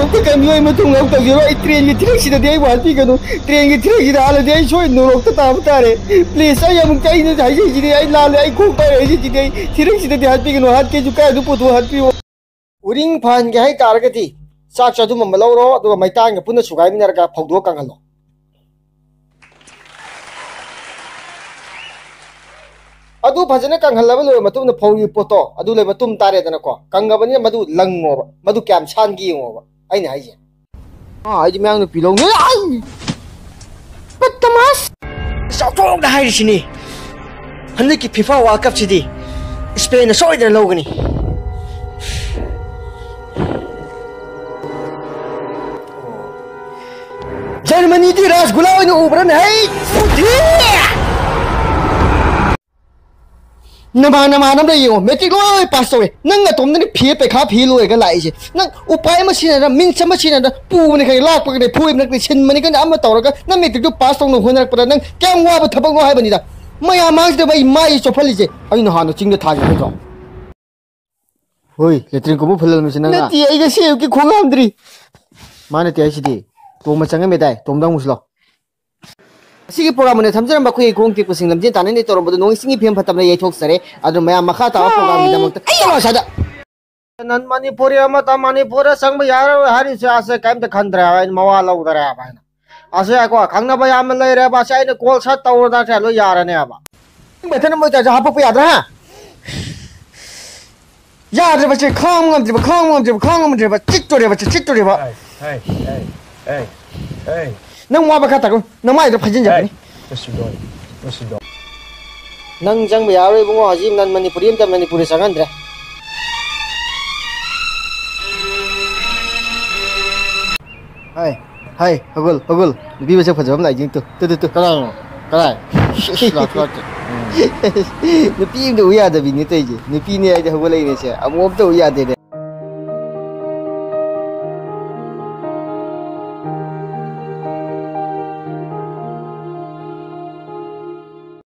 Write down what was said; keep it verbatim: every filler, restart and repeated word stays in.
ꯑꯝꯇ ꯀꯟꯕꯤꯌꯨ, ꯑꯩ ꯃꯇꯨꯡ ꯑꯃꯨꯛ ꯇꯧꯖꯔꯣꯏ꯫ ꯑꯩ ꯇ꯭ꯔꯦꯟꯒꯤ ꯊꯤꯔꯛꯁꯤꯗꯗꯤ ꯑꯩꯕꯨ ꯍꯥꯠꯄꯤꯒꯅꯨ꯫ ꯇ꯭ꯔꯦꯟꯒꯤ ꯊꯤꯔꯛꯁꯤꯗ ꯍꯥꯠꯂꯗꯤ ꯑꯩ ꯁꯣꯏꯗꯅ ꯅꯣꯔꯣꯛꯇ ꯇꯥꯕ ꯇꯥꯔꯦ꯫ ꯄ꯭ꯂꯤꯖ, ꯑꯩ ꯑꯃꯨꯛꯇ, ꯑꯩꯅ ꯍꯥꯏꯖꯩꯁꯤꯗꯤ, ꯑꯩ ꯂꯥꯜꯂꯦ, ꯑꯩ ꯈꯣꯡ ꯄꯥꯏꯔꯦ ꯍꯥꯏꯖꯩꯁꯤꯗꯤ, ꯑꯩ ꯊꯤꯔꯛꯁꯤꯗꯗꯤ ꯍꯥꯠꯄꯤꯒꯅꯨ꯫ ꯍꯥꯠꯀꯦꯁꯨ ꯀꯥꯏꯗ ꯄꯨꯊꯣꯛ ꯍꯥꯠꯄꯤꯌꯣ꯫ ꯎꯔꯤꯡ ꯐꯍꯟꯒꯦ ꯍꯥꯏꯇꯥꯔꯒꯗꯤ ꯆꯥꯛꯁꯨ ꯑꯗꯨꯝ ꯑꯃ ꯂꯧꯔꯣ, ꯑꯗꯨꯒ ꯃꯩꯇꯥꯟꯒ ꯄꯨꯟꯅ ꯁꯨꯒꯥꯏꯃꯤꯟꯅꯔꯒ ꯐꯧꯗꯣꯛꯑ ꯀꯪꯍꯜꯂꯣ꯫ ꯑꯗꯨ ꯐꯖꯅ ꯀꯪꯍꯜꯂꯕ ꯂꯣꯏꯔꯕ ꯃꯇꯨꯡꯗ ꯐꯧꯔꯤꯕ ꯄꯣꯠꯇꯣ ꯑꯗꯨ ꯂꯣꯏ ꯃꯇꯨꯝ ꯇꯥꯔꯦꯗꯅꯀꯣ꯫ ꯀꯪꯉꯕꯅꯤꯅ ꯃꯗꯨ ꯂꯪꯉꯣꯕ, ꯃꯗꯨ ꯀꯌꯥꯝ ꯁꯥꯟꯒꯦ ꯌꯦꯡꯉꯣꯕ ꯑꯩꯅ ꯍꯥꯏꯁꯦ꯫ ꯑꯥ, ꯑꯩꯗꯤ ꯃꯌꯥꯡ ꯅꯨꯄꯤ ꯂꯧꯅꯤ꯫ ꯑꯩ! ꯕꯠꯇꯃꯥꯁ! ꯆꯥꯎꯊꯣꯛꯅ ꯍꯥꯏꯔꯤꯁꯤꯅꯤ, ꯍꯟꯗꯛꯀꯤ ꯐꯤꯐꯥ ꯋꯥꯔꯜ ꯀꯞꯁꯤꯗꯤ ꯏꯁꯄꯦꯟꯅ ꯁꯣꯏꯗꯅ ꯂꯧꯒꯅꯤ꯫ ꯖꯔꯃꯅꯤꯗꯤ ꯔꯥꯁꯒꯨꯂꯥ ꯑꯣꯏꯅ ꯎꯕ꯭ꯔꯅꯦ? ꯍꯩ, ꯃꯨꯊꯤ! ꯅꯃꯥꯟ ꯅꯃꯥꯟꯅꯕꯗ ꯌꯦꯡꯉꯣ, ꯃꯦꯇ꯭ꯔꯤꯛ ꯂꯣꯏ ꯄꯥꯁ ꯇꯧꯋꯦ꯫ ꯅꯪ ꯅꯇꯣꯝꯗꯅꯤ ꯐꯦꯜ, ꯄꯩꯈꯥ ꯐꯦꯜ ꯑꯣꯏꯔꯒ ꯂꯥꯛꯏꯁꯦ꯫ ꯅꯪ ꯎꯄꯥꯏ ꯑꯃ ꯁꯤꯖꯤꯟꯅꯗ, ꯃꯤꯟꯁ ꯑꯃ ꯁꯤꯖꯤꯟꯅꯗ, ꯄꯨꯕꯅꯤ ꯈꯪꯗꯦ, ꯂꯥꯛꯄꯒꯅꯦ, ꯐꯣꯏꯕꯅꯤ ꯈꯪꯗꯦ, ꯁꯤꯟꯕꯅꯤ ꯈꯪꯗꯦ, ꯑꯃ ꯇꯧꯔꯒ ꯅꯪ ꯃꯦꯇ꯭ꯔꯤꯛꯇꯨ ꯄꯥꯁ ꯇꯧꯅꯕ ꯍꯣꯠꯅꯔꯛꯄꯗ ꯅꯪ ꯀꯌꯥꯝ ꯋꯥꯕ ꯊꯕꯛꯅꯣ ꯍꯥꯏꯕꯅꯤꯗ꯫ ꯃꯌꯥꯝ ꯃꯥꯡꯁꯤꯗ ꯑꯩ ꯃꯥꯏ ꯆꯣꯞꯍꯜꯂꯤꯁꯦ꯫ ꯑꯩꯅ ꯍꯥꯟꯅ ꯆꯤꯡꯗ ꯊꯥꯒꯦ ꯍꯥꯏꯗ꯭ꯔꯣ? ꯍꯣꯏ, ꯂꯦꯇ꯭ꯔꯤꯟ ꯀꯨꯝꯕ ꯐꯨꯜꯍꯜꯂꯝꯃꯤꯁꯤ ꯅꯪꯅ? ꯅꯠꯇꯦ, ꯑꯩ ꯉꯁꯤ ꯑꯌꯨꯛꯀꯤ ꯈꯣꯡ ꯍꯥꯝꯗ꯭ꯔꯤ꯫ ꯃꯥ ꯅꯠꯇꯦ ꯍꯥꯏꯁꯤꯗꯤ꯫ ꯇꯣꯝꯕ ꯆꯪꯉꯝꯃꯦꯗꯥꯏ? ꯇꯣꯝꯗ ꯍꯪꯉꯨꯁꯤ ꯂꯥꯎ꯫ ꯑꯁꯤꯒꯤ ꯄ꯭ꯔꯣꯒ꯭ꯔꯥꯝ ꯑꯣꯏꯅ ꯊꯝꯖꯔꯝꯕ ꯑꯩꯈꯣꯏꯒꯤ ꯈꯣꯡ ꯇꯦꯛꯄꯁꯤꯡ ꯂꯝꯖꯦꯟ ꯇꯥꯟꯅ ꯇꯧꯔꯝꯕꯗꯣ ꯅꯣꯡ ꯏꯁꯤꯡꯒꯤ ꯐꯤꯕꯝ ꯐꯠꯇꯕꯅ ꯌꯩꯊꯣꯛꯆꯔꯦ꯫ ꯑꯗꯨꯅ ꯃꯌꯥꯝ ꯃꯈꯥ ꯇꯥꯕ ꯄ꯭ꯔꯣꯒ꯭ꯔꯥꯝꯒꯤꯗꯃꯛꯇ ꯆꯠꯂꯣ ꯑꯁ꯭ꯋꯥꯏꯗ꯫ ꯅꯟ ꯃꯅꯤꯄꯨꯔꯤ ꯑꯃꯇ ꯃꯅꯤꯄꯨꯔꯗ ꯆꯪꯕ ꯌꯥꯔꯔꯣꯏ ꯍꯥꯏꯔꯤꯁꯦ, ꯑꯁꯦ ꯀꯩꯝꯇ ꯈꯟꯗ꯭ꯔꯦ ꯍꯥꯏꯕ, ꯑꯩꯅ ꯃꯋꯥ ꯂꯧꯗꯔꯦ ꯍꯥꯏꯕ ꯑꯩꯅ꯫ ꯑꯁꯦ ꯀꯣ ꯈꯪꯅꯕ ꯌꯥꯝꯅ ꯂꯩꯔꯦꯕ, ꯑꯁꯦ ꯑꯩꯅ ꯀꯣꯜ ꯁꯠ ꯇꯧꯔꯗꯁꯦ ꯂꯣꯏ ꯌꯥꯔꯅꯦꯕ꯫ ꯅꯪ ꯕꯇꯟ ꯑꯃ ꯑꯣꯏꯇꯥꯔꯁꯨ ꯍꯥꯞꯄꯛꯄ ꯌꯥꯗ꯭ꯔꯥ, ꯍꯥ? ꯌꯥꯗ꯭ꯔꯦꯕ, ꯁꯦ ꯈꯥꯡꯕ ꯉꯝꯗ꯭ꯔꯦꯕ, ꯈꯥꯡꯕ ꯉꯝꯗ꯭ꯔꯦꯕ, ꯈꯥꯡꯕ ꯉꯝꯗ꯭ꯔꯦꯕ, ꯆꯤꯠꯇꯣꯔꯦꯕ, ꯁꯦ ꯆꯤꯠꯇꯣꯔꯦꯕ꯫ ꯍꯩ, ꯍꯩ, ꯍꯩ, ꯍꯩ, ꯍꯩ꯫ ꯅꯪ ꯋꯥꯕ ꯈꯔ ꯇꯥꯒꯨꯝ, ꯅꯃꯥꯏꯗꯣ ꯐꯥꯖꯤꯟꯖꯔꯛꯀꯅꯤ꯫ ꯍꯩ, ꯃꯁꯤ ꯗꯣꯟ, ꯃꯁꯤ ꯗꯣꯟ꯫ ꯅꯪ ꯆꯪꯕ ꯌꯥꯔꯣꯏ ꯏꯕꯨꯡꯉꯣ, ꯍꯧꯖꯤꯛ ꯅꯟ ꯃꯅꯤꯄꯨꯔꯤ ꯑꯝꯇ ꯃꯅꯤꯄꯨꯔꯗ ꯆꯪꯍꯟꯗ꯭ꯔꯦ꯫ ꯍꯥꯏ, ꯍꯥꯏ, ꯍꯧꯒꯠ, ꯍꯧꯒꯠ꯫ ꯅꯨꯄꯤ ꯃꯁꯛ ꯐꯖꯕ ꯑꯃ ꯂꯥꯛꯏꯁꯤꯡ ꯇꯨ, ꯇꯨ, ꯇꯨ, ꯇꯨ꯫ ꯀꯅꯥꯅꯣ? ꯀꯗꯥꯏ? ꯏꯁ, ꯂꯥꯛꯁꯨ ꯂꯥꯛꯇꯦ꯫ ꯎꯝ꯫ ꯅꯨꯄꯤ ꯑꯝꯗ ꯎ ꯌꯥꯗꯕꯤꯅꯤ ꯇꯧꯔꯤꯁꯦ꯫ ꯅꯨꯄꯤꯅꯦ ꯍꯥꯏꯗꯤ ꯍꯧꯒꯠꯂꯛꯏꯅꯦꯁꯦ꯫ ꯑꯃꯨꯛ ꯑꯝꯇ ꯎ ꯌꯥꯗꯦꯅꯦ꯫